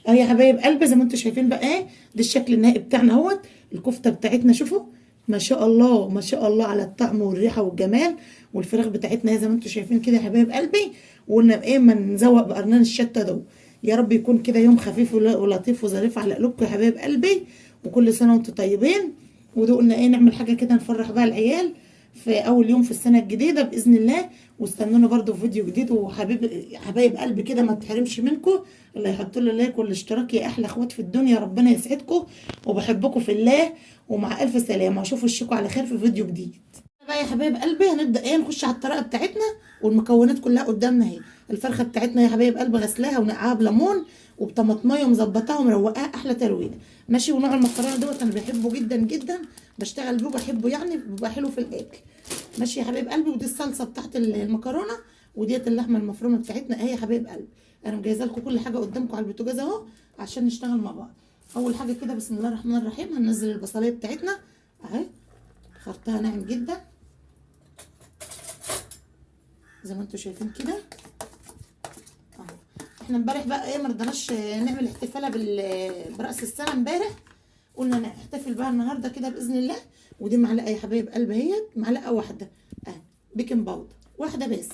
اهي يا حبايب قلبي زي ما انتم شايفين بقى ايه ده الشكل النهائي بتاعنا اهوت. الكفتة بتاعتنا شوفوا ما شاء الله ما شاء الله على الطعم والريحه والجمال. والفراخ بتاعتنا زي ما انتم شايفين كده يا حبايب قلبي. وقلنا ايه ما نزوق بقرنان الشطه ده. يا رب يكون كده يوم خفيف ولطيف وظريف على قلوبكم يا حبايب قلبي، وكل سنة وانتم طيبين. ودقنا ايه نعمل حاجة كده نفرح بقى العيال في اول يوم في السنة الجديدة باذن الله. واستنونا برضو في فيديو جديد. وحبيب حبايب قلبي كده ما تحرمش منكم، اللي يحط له لايك والاشتراك يا احلى اخوات في الدنيا. ربنا يسعدكم وبحبكم في الله، ومع الف سلامه، واشوف وشكم على خير في فيديو جديد. بقى يا حبايب قلبي هنبدا ايه نخش على الطريقة بتاعتنا، والمكونات كلها قدامنا اهي. الفرخه بتاعتنا يا حبايب قلبي غسلاها ونقعها بليمون وبطماطميه ومظبطاها ومروقاها احلى ترويقه ماشي. ونوع المكرونه دوت انا بحبه جدا جدا، بشتغل بيه وبحبه، يعني بيبقى حلو في الاكل ماشي يا حبايب قلبي. ودي الصلصه بتاعت المكرونه، وديت اللحمة المفرومه بتاعتنا اهي يا حبايب قلبي. انا مجهزة لكم كل حاجة قدامكم على البوتاجاز اهو عشان نشتغل مع بعض. اول حاجة كده بسم الله الرحمن الرحيم هننزل البصليه بتاعتنا اهي، خرطها ناعم جدا زي ما انتم شايفين كده اهو. احنا امبارح بقى ايه ما رضناش نعمل احتفاله براس السنة امبارح، قلنا نحتفل بقى النهارده كده باذن الله. ودي معلقه يا حبايب قلبي اهيت، معلقه واحدة اهي baking powder واحدة بس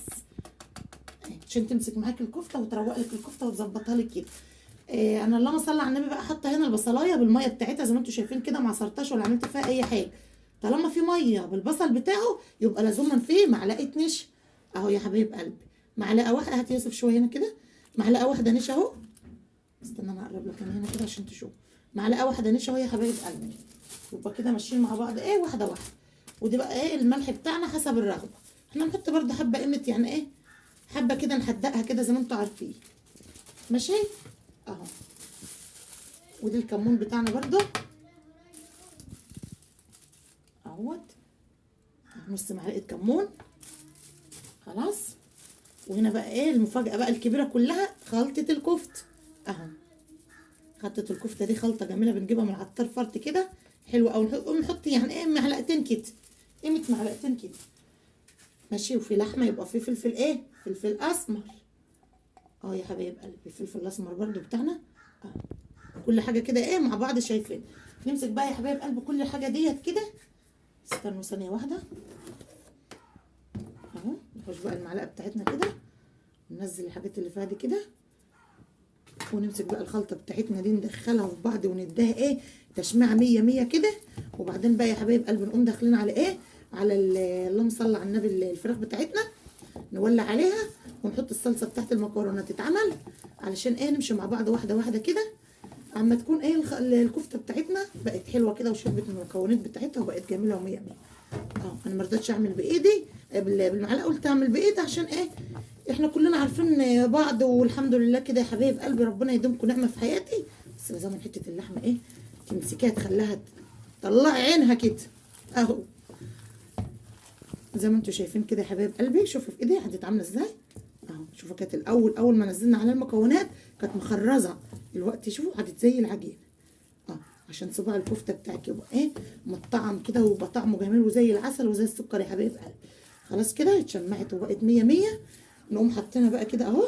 اهي، عشان تمسك معاك الكفتة وتروق لك الكفتة وتظبطها لك كده. اه انا اللهم صل على النبي بقى حاطه هنا البصلايه بالمية بتاعتها زي ما انتم شايفين كده، ما عصرتهاش ولا عملت فيها اي حاجة. طالما في مية بالبصل بتاعه يبقى لازما فيه معلقه نشا اهو يا حبايب قلبي، معلقه واحدة. هات يوسف شوية هنا كده، معلقه واحدة نشا اهو. استنى انا اقرب لك انا هنا كده عشان تشوف. معلقه واحدة نشا اهو يا حبايب قلبي. يبقى كده ماشيين مع بعض ايه واحدة واحدة. ودي بقى ايه الملح بتاعنا حسب الرغبة، احنا نحط برده حبه قيمة يعني ايه حبه كده نحدقها كده زي ما انتم عارفين ماشي اهو. ودي الكمون بتاعنا برده اهوت، نص معلقه كمون خلاص. وهنا بقى ايه المفاجاة بقى الكبيرة كلها، خلطه الكفت اهو. خلطه الكفتة دي خلطه جميلة بنجيبها من عطار فرط كده حلوة قوي. نحط يعني ايه معلقتين كده، قيمة معلقتين كده ماشي. وفي لحمه يبقى في فلفل ايه فلفل اسمر اه يا حبايب قلبي، الفلفل الاسمر برده بتاعنا اه. كل حاجة كده ايه مع بعض شايفين. نمسك بقى يا حبايب قلبي كل حاجة ديت كده. استنوا ثانية واحدة اهو، نحوش بقى المعلقة بتاعتنا كده وننزل الحاجات اللي فيها دي كده، ونمسك بقى الخلطة بتاعتنا دي ندخلها في بعض ونديها ايه تشميعه مية مية كده. وبعدين بقى يا حبايب قلبي نقوم داخلين على ايه على اللهم صل على النبي الفراخ بتاعتنا، نولع عليها ونحط الصلصه بتاعت المكرونه تتعمل علشان ايه نمشي مع بعض واحدة واحدة كده. اما تكون ايه الكفتة بتاعتنا بقت حلوة كده وشربت من المكونات بتاعتها وبقت جميلة ومية مية اه. انا ما رضيتش اعمل بايدي بالمعلقه، قلت اعمل بايدي عشان ايه احنا كلنا عارفين بعض والحمد لله كده يا حبايب قلبي. ربنا يديمكم نعمه في حياتي. بس لازم حتة اللحمة ايه تمسكيها تخليها تطلعي عينها كده اهو زي ما انتم شايفين كده يا حبايب قلبي. شوفوا في ايدي هتتعامل عامله ازاي اهو. شوفوا كانت الاول اول ما نزلنا على المكونات كانت مخرزه، دلوقتي شوفوا قعدت زي العجين اه. عشان صباع الكفتة بتاعك يبقى ايه مطعم كده ويبقى طعمه جميل وزي العسل وزي السكر يا حبايب قلبي. خلاص كده اتشمعت وبقت مية مية. نقوم حاطينها بقى كده اهو،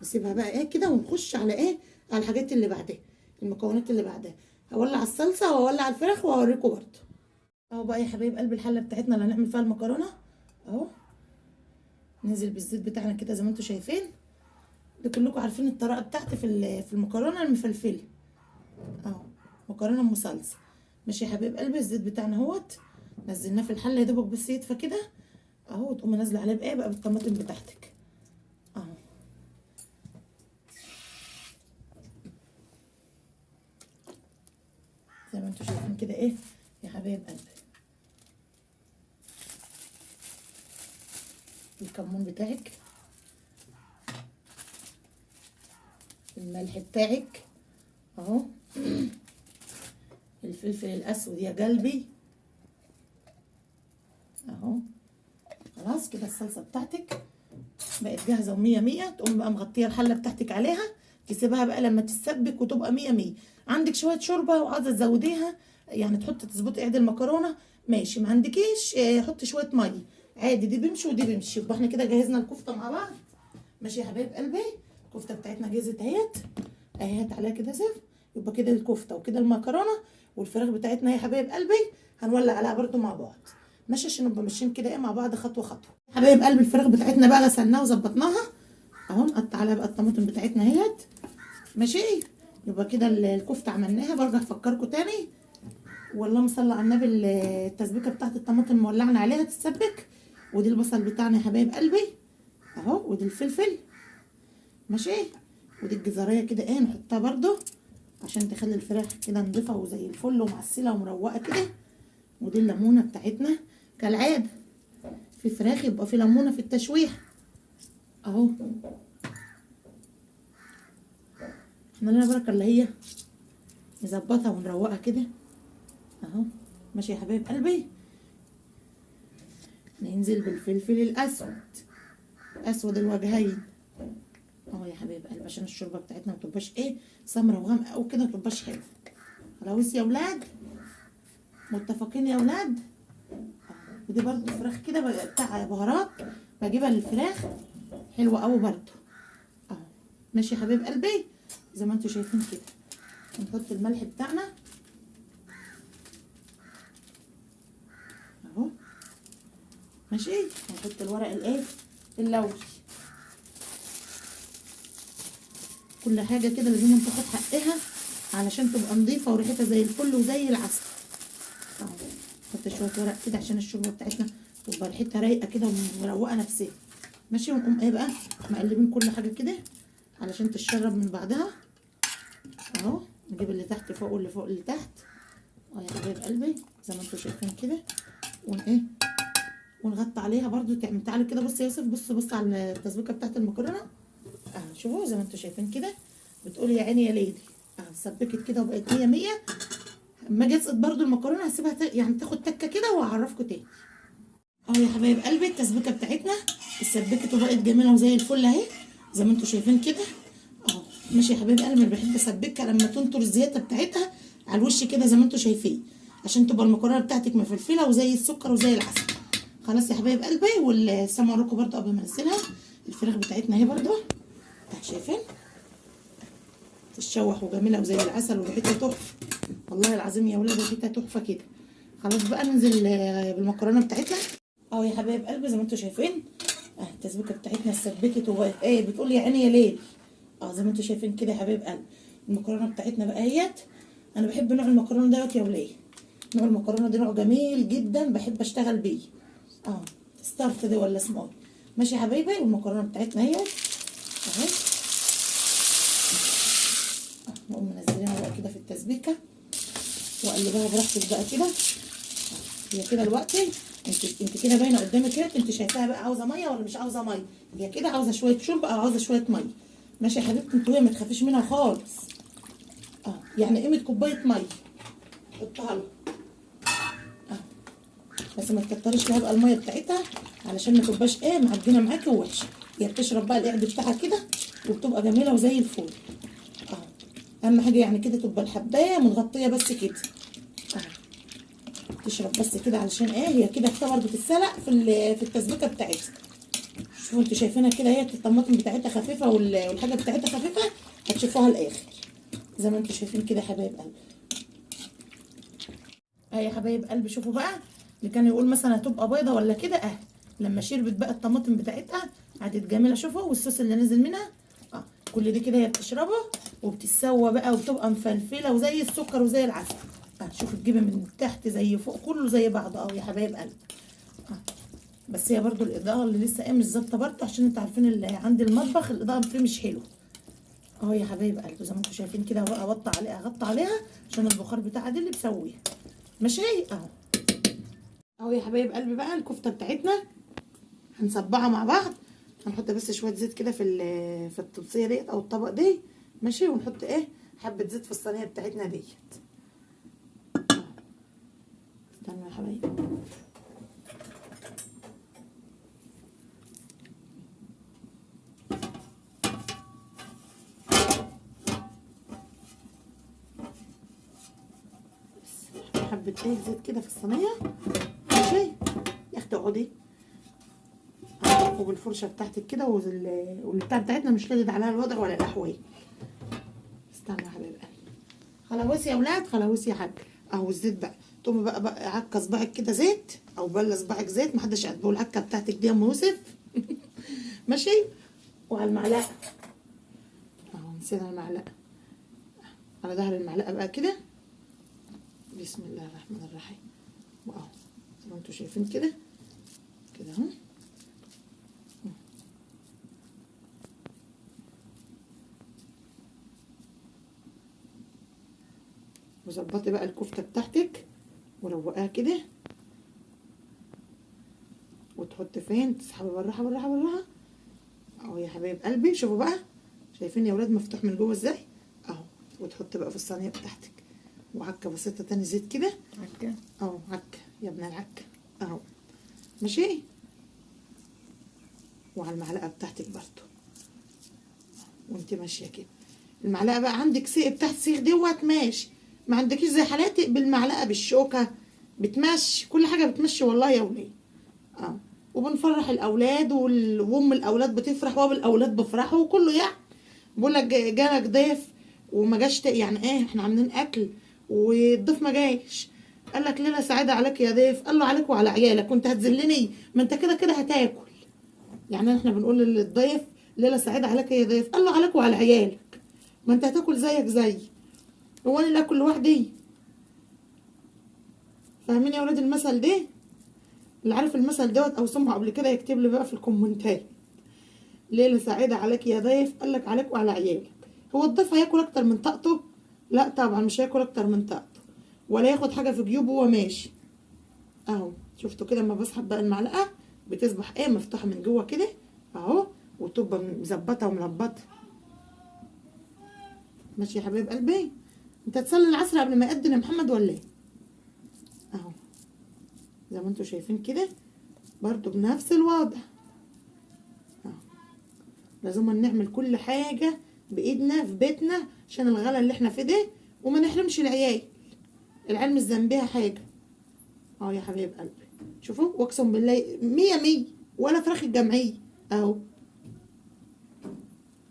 نسيبها بقى ايه كده ونخش على ايه على الحاجات اللي بعدها المكونات اللي بعدها. هولع الصلصه واولع الفراخ واوريكم برده اهو بقى يا حبايب قلبي. الحلة بتاعتنا اللي هنعمل فيها المكرونه اهو، ننزل بالزيت بتاعنا كده زي ما انتم شايفين. ده كلكم عارفين الطريقة بتاعتي في المكرونه المفلفله اهو، مكرونه مسلسل ماشي يا حبايب قلبي. الزيت بتاعنا اهوت نزلناه في الحلة يا دوبك بس يدفى كده اهو، وتقومي نازله عليه بايه بقى بالطماطم بتاعتك اهو. زي ما انتم شايفين كده ايه يا حبايب قلبي. الكمون بتاعك، الملح بتاعك اهو، الفلفل الاسود يا قلبي اهو. خلاص كده الصلصه بتاعتك بقت جاهزة ومية مية. تقوم بقى مغطيه الحلة بتاعتك عليها، تسيبها بقى لما تتسبك وتبقى مية مية. عندك شوية شوربة وعايزه تزوديها يعني تحطي تظبطي عيد المكرونه ماشي، ما عندكيش حطي شوية مية عادي، دي بيمشي ودي بيمشي. يبقى احنا كده جهزنا الكفتة مع بعض ماشي يا حبايب قلبي. الكفتة بتاعتنا جهزت اهيت، اهي هات عليها كده سيف. يبقى كده الكفتة وكده المكرونه والفراخ بتاعتنا يا حبايب قلبي هنولع عليها برده مع بعض، ماشي، عشان نبقى ماشيين كده ايه مع بعض خطوة خطوة. حبايب قلبي الفراخ بتاعتنا بقى غسلناها وظبطناها اهو، نقطع عليها بقى الطماطم بتاعتنا اهيت، ماشي. يبقى كده الكفتة عملناها. برجع افكركم تاني، واللهم صل على النبي، التسبيكه بتاعت الطماطم مولعنا عليها تتسبك، ودي البصل بتاعنا يا حبايب قلبي اهو، ودي الفلفل، ماشي، ودي الجزريه كده ايه نحطها برده عشان تخلي الفراخ كده نضيفه وزي الفل ومعسله ومروقه كده. ودي الليمونه بتاعتنا كالعادة، في فراخ يبقى في ليمونه في التشويح اهو. احنا لنا بركة اللي هي نظبطها ونروقها كده اهو، ماشي يا حبايب قلبي. ننزل بالفلفل الاسود، اسود الوجهين اهو يا حبايب قلبي، عشان الشوربة بتاعتنا ما تبقاش ايه سمرة وغامقه او كده، ما تبقاش حلوة. خلاص يا اولاد، متفقين يا اولاد؟ ودي برضو فراخ كده بتاع بهارات بجيبها للفراخ، حلوة قوي برضو اهو، ماشي يا حبايب قلبي زي ما انتوا شايفين كده. نحط الملح بتاعنا اهو، ماشي، ونحط الورق الايه اللوري. كل حاجة كده لازم تاخد حقها علشان تبقى نظيفة وريحتها زي الفل وزي العسل اهو. نحط شوية ورق كده عشان الشوربة بتاعتنا تبقى ريحتها رايقة كده ومروقه نفسها، ماشي. ونقوم ايه بقى مقلبين كل حاجة كده علشان تتشرب من بعضها اهو. نجيب اللي تحت فوق واللي فوق اللي تحت اهو يا حبايب قلبي زي ما انتوا شايفين كده. ون ايه ونغطي عليها برضو. تعالوا كده، بص يا يوسف، بص بص على التسبيكه بتاعت المكرونه اهو، شوفوا زي ما انتوا شايفين كده، بتقول يا عيني يا ليلي اهو، سبكت كده وبقت 100 100. اما اجي اسقط برضو المكرونه هسيبها يعني تاخد تكه كده وهعرفكم تاني اهو يا حبايب قلبي. التسبيكه بتاعتنا اتسبكت وبقت جميلة وزي الفل اهي زي ما انتوا شايفين كده اهو، ماشي يا حبايب قلبي. انا بحب اسبكها لما تنطر الزيادة بتاعتها على الوش كده زي ما انتوا شايفين، عشان تبقى المكرونه بتاعتك مفلفله وزي السكر وزي العسل. خلاص يا حبايب قلبي. والسلام عليكم برضو قبل ما انزلها الفراخ بتاعتنا اهي برضو شايفين تتشوح وجميلة وزي العسل وريحتها تحفة، والله العظيم يا ولاد ريحتها تحفة كده. خلاص بقى ننزل بالمكرونه بتاعتنا اهو يا حبايب قلبي زي ما انتوا شايفين. التسبيكه بتاعتنا اتسبكت وبقت ايه بتقول يا عيني يا ليل زي ما انتوا شايفين كده يا حبايب قلبي. المكرونه بتاعتنا بقى اهيت. انا بحب نوع المكرونه دوت يا وليه، نوع المكرونه ده نوع جميل جدا بحب اشتغل بيه ستارت دي ولا اسمه ايه، ماشي يا حبايبي. والمكرونه بتاعتنا اهيت اهي، نقوم منزلينها بقى كده في التسبيكه وقلبها براحتك بقى كده. هي كده دلوقتي انت كده باينة قدامك كده، انت شايفاها بقى عاوزه مية ولا مش عاوزه مية؟ هي كده عاوزه شوية شوربة او عاوزه شوية مية، ماشي يا حبيبتي. انت وهي ما تخافيش منها خالص يعني قيمة كوباية مية حطها لها بس ما تكتريش لها بقى المية بتاعتها علشان ما تبقاش ايه معجنه معاكي ووحشه. هي بتشرب بقى القعد بتاعها كده وبتبقى جميلة وزي الفل اهم حاجة يعني كده تبقى الحبايه متغطيه بس كده تشرب بس كده علشان ايه هي كده تعتبر بتتسلق في التسبيكه بتاعتها. شوفوا انتوا شايفينها كده، هي الطماطم بتاعتها خفيفة والحاجة بتاعتها خفيفة، هتشوفوها الاخر زي ما انتوا شايفين كده يا حبايب قلبي. اهي يا حبايب قلبي شوفوا بقى اللي كان يقول مثلا هتبقى بيضة ولا كده لما شربت بقى الطماطم بتاعتها عادت جميلة. شوفوا والصوص اللي نزل منها كل دي كده هي بتشربه وبتتسوى بقى وبتبقى مفلفله وزي السكر وزي العسل. شوفوا تجيبي من تحت زي فوق كله زي بعض يا حبايب قلبي. بس هي برضو الاضاءة اللي لسه ايه مش ظابطة برضو، عشان انتوا عارفين اللي عند المطبخ الاضاءة فيه مش حلوة اهو يا حبايب قلبي. زي ما انتوا شايفين كده بقى اغطي عليها اغطي عليها عشان البخار بتاعها دي اللي بسويها، ماشي اهو. اهو يا حبايب قلبي بقى الكفتة بتاعتنا هنصبعها مع بعض. هنحط بس شوية زيت كده في التوصية ديت او الطبق دي، ماشي، ونحط ايه حبه زيت في الصينية بتاعتنا ديت. استنوا يا حبايبي. حبه ايه زيت كده في الصينية، ماشي يا اختي اقعدي وبالفرشه بتاعتك كده، والبتاع بتاعتنا مش لادد عليها الوضع ولا الاحوال. خلاص يا ولاد، خلاص يا حاج. اهو الزيت بقى، تقومي بقى عكه صباعك كده زيت، او بله صباعك زيت، محدش قاعد بيقول العكه بتاعتك دي يا ام يوسف. ماشي. وعلى المعلقة اهو، نسينا المعلقة، على ظهر المعلقة بقى كده. بسم الله الرحمن الرحيم. واهو زي ما انتوا شايفين كده كده اهو. وظبطي بقى الكفتة بتاعتك وروقاها كده، وتحط فين، تسحبي بالراحة بالراحة بالراحة اهو يا حبايب قلبي. شوفوا بقى، شايفين يا ولاد مفتوح من جوه ازاي اهو. وتحط بقى في الصينية بتاعتك، وعكه بسيطة تاني زيت كده، عكه اهو، عكه يا ابن العكه اهو. ماشي. وعلى المعلقة بتاعتك برضو وانت ماشية كده. المعلقة بقى عندك سيخ بتاعت سيخ دوت، ماشي. ما عندكيش زي حالاتي بالمعلقه بالشوكة بتمشي، كل حاجة بتمشي والله يا وليه. وبنفرح الاولاد، وام الاولاد بتفرح، واب الاولاد بيفرحوا، وكله يعني. بقول لك جالك ضيف وما جاش، يعني ايه، احنا عاملين اكل والضيف ما جاش، قال لك ليلة سعيدة عليك يا ضيف، قال له عليك وعلى عيالك، كنت هتذلني، ما انت كده كده هتاكل. يعني احنا بنقول للضيف ليلة سعيدة عليك يا ضيف، قال له عليك وعلى عيالك، ما انت هتاكل زيك زي، هو انا اللي اكل لوحدي؟ فاهمين يا ولاد المثل ده؟ اللي عارف المثل دوت او سمعه قبل كده يكتب لي بقى في الكومنتات. ليلة سعيدة عليك يا ضيف، قال لك عليك وعلى عيالك. هو الضيف هياكل اكتر من طاقته؟ لا طبعا مش هياكل اكتر من طاقته، ولا ياخد حاجة في جيوبه وهو ماشي. اهو شفتوا كده اما بسحب بقى المعلقة بتصبح ايه، مفتوحة من جوه كده اهو، وتبقى مظبطه وملبطه. ماشي يا حبايب قلبي. انت تصلي العصر قبل ما يأذن يا محمد ولا ايه؟ اهو زي ما انتوا شايفين كده برضو بنفس الوضع اهو. لازم نعمل كل حاجة بايدنا في بيتنا عشان الغلا اللي احنا فيه ده، وما نحرمش العيال، العيال مش ذنبها حاجة. اهو يا حبايب قلبي، شوفوا، واقسم بالله 100 100، ولا فراخ الجمعية اهو.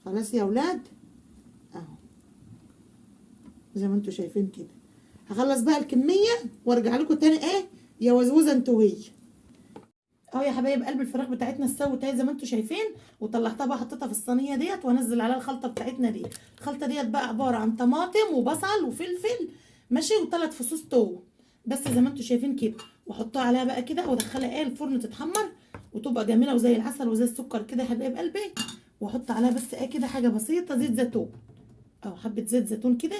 خلاص يا ولاد اهو زي ما انتوا شايفين كده. هخلص بقى الكمية وارجع لكم تاني ايه يا وزوزه انتوا وهي. اهو يا حبايب قلب الفراخ بتاعتنا استوت اهي زي ما انتوا شايفين، وطلعتها بقى حطيتها في الصينية ديت، وانزل عليها الخلطة بتاعتنا دي. الخلطة ديت بقى عبارة عن طماطم وبصل وفلفل، ماشي، وثلاث فصوص توم بس زي ما انتوا شايفين كده، واحطها عليها بقى كده وادخلها ايه الفرن تتحمر، وتبقى جميلة وزي العسل وزي السكر كده يا حبايب قلبي. واحط عليها بس ايه كده حاجة بسيطة، زيت زيتون او حبه زيت زيتون كده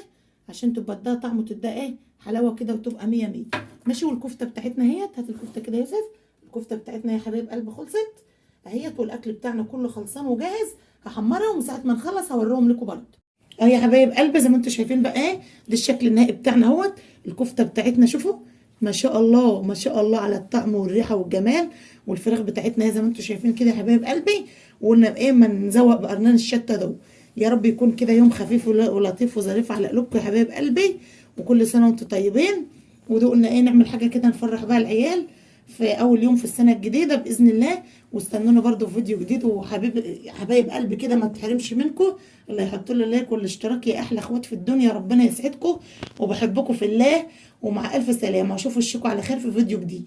عشان تبقى اديها طعم وتديها ايه حلاوة كده، وتبقى 100 100. ماشي. والكفته بتاعتنا اهيت، هات الكفتة كده يا يوسف. الكفتة بتاعتنا يا حبايب قلب خلصت اهيت، والاكل بتاعنا كله خلصان وجاهز. هحمرها ومن ساعة ما نخلص هوريهم لكم برده. اهي يا حبايب قلب زي ما انتم شايفين بقى ايه ده الشكل النهائي بتاعنا اهوت. الكفتة بتاعتنا شوفوا ما شاء الله ما شاء الله على الطعم والريحه والجمال. والفراخ بتاعتنا زي ما انتم شايفين كده يا حبايب قلبي. وقلنا ايه ما نزوق بقرنان الشطه ده. يا رب يكون كده يوم خفيف ولطيف وظريف على قلوبكم يا حبايب قلبي، وكل سنة وانتم طيبين. ودقنا ايه نعمل حاجة كده نفرح بقى العيال في اول يوم في السنة الجديدة باذن الله. واستنونا برضو في فيديو جديد. وحبيب حبايب قلبي كده ما تحرمش منكم، اللي يحط لي لايك والاشتراك يا احلى اخوات في الدنيا. ربنا يسعدكم وبحبكم في الله، ومع الف سلامه، واشوف وشكم على خير في فيديو جديد.